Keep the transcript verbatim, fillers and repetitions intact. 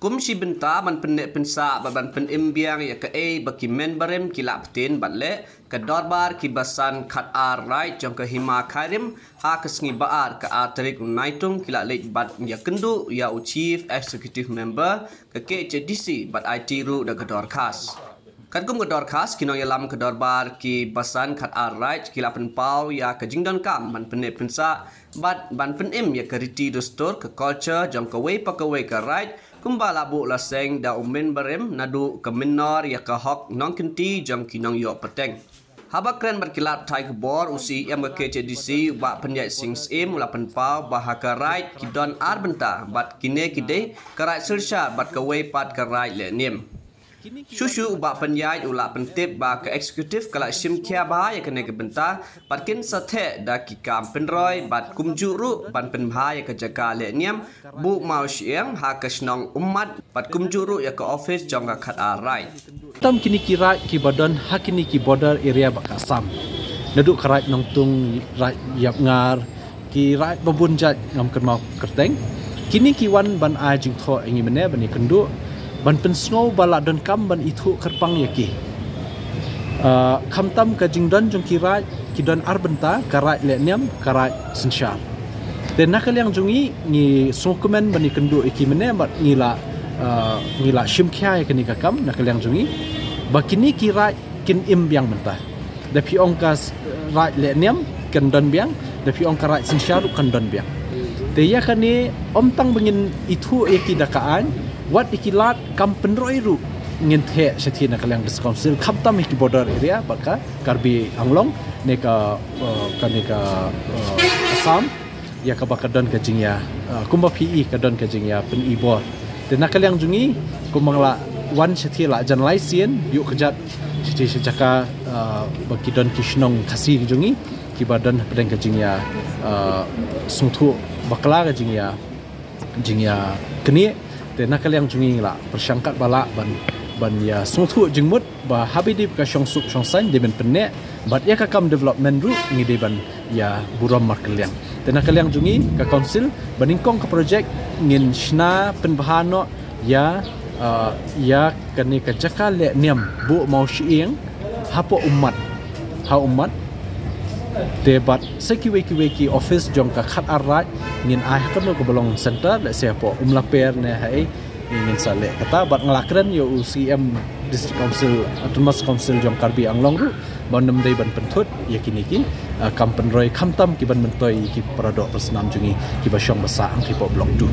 Kum shi bynta ban pynneh pynsah bad ban pynim biang ïa kaei ba ki member rim ki la pyntin bad leh, ka dorbar ki basan khat ar Raid jong ka Hima Khyrim ha ka sngi Ba-ar ka ar tarik u Naitung ki la leit bad ïakynduh ïa u Chief Executive Member ka K H A D C bad aiti ruh da ka dorkhas. Katkum ka dorkhas, ki nongïalam ka dorbar ki basan khat ar Raid ki la pynpaw ïa ka jingdonkam ban pynneh pynsah bad ban pynim ïa ka riti dustur, ka culture jong kawei pa kawei ka Raid, kumba la buh la seng da u member rim, naduh ka mynnor ïa ka hok nongkynti jong ki nongïoh pateng. Haba kren bad ki lad pathai khubor, u C E M ka K H A D C, u Bah Pynïaid Sing Syiem, u la pynpaw ba ha ka Raid ki don ar bynta bad kine ki dei ka Raid Synshar bad kawei pat ka Raid Lehniam. Shuh shuh u Bah Pynïaid u la pyntip ba ka executive ka la shim khia bha ïa kane ka bynta bad kin sa theh da ki kam pynroi bad kumjuh ruh ban pynbha ïa ka jaka Lehniam, Buh Mawshyieng ha ka shnong Ummat bad kumjuh ruh ïa ka office jong ka khat ar Raid. Tam kine ki Raid kiba don ha kine ki border area bad ka Assam, naduh ka Raid Nongtung, Raid Yapngar, ki Raid ba bun jait ngam kynmaw kyrteng. Kine ki wan ban ai jingthoh ïa ngi mynne ban ïakynduh, ban pynsngew ba la donkam ban ithuh kyrpang ïa ki. Ah, khamtam ka jingdon jong ki Raid, ki don ar bynta, ka Raid Lehniam, ka Raid Synshar. Te na ka liang jong ngi, ngi sngewkmen ban ïakynduh ïa ki mynne bad ngi la, ah, ngi la shim khia ïa kane ka kam na ka liang jong ngi, ba kine ki Raid kin im biang mynta. Da phi ong ka s-, Raid Lehniam kan don biang, da phi ong ka Raid Synshar ruh kan don biang. Te ïa kane, ym tang ba ngin ithuh ïa ki da ka aiñ, wat ïa ki lad kam pynroi ruh ngin theh shathie na ka liang District Council, khamtam ïa ki border area bad ka Karbi Anglong, ne ka, eh, kane ka, eh, Assam, ïa kaba ka don ka jingïa, eh, kumba phi i ka don ka jingïa pyni bor. Te na ka liang jong ngi, kumba nga la wan shathie la jan lai sien, ïuh kjat shathie sha jaka, eh, ba ki don ki shnong Khasi ki jong ngi, kiba don hapdeng ka jingïa, eh, sngewthuh bakla ka jingïa, jingïaknieh. Te na ka liang jong ngi la pyrshang katba lah ban, ban ïa sngewthuh jingmut ba haba dei ka shong suk shong saiñ dei ban pynneh, bad ïa ka kam development ruh ngi dei ban ïa burom markylliang. Te na ka liang jong ngi ka council, ba nyngkong ka project ngin shna pynbha noh ïa, ah, ïa kane ka jaka Lehniam, Buh Mawshyieng, hapoh Ummat, ha Ummat. Te bad sa kiwei kiwei ki office jong ka khat ar Raid ngin ai ha kano kaba long center, lehse hapoh Umlaper ne haei, ngin sa leh kata. Bad nga la kren ïa u C E M District Council, Autonomous Council jong Karbi Anglong ruh, ba un ym dei ban pynthut ïa kine ki, ah, kam pynroi, khamtam ki ban myntoi ïa ki paradoh parasnam jong ngi kiba shong ba sah hangtei hapoh Block two.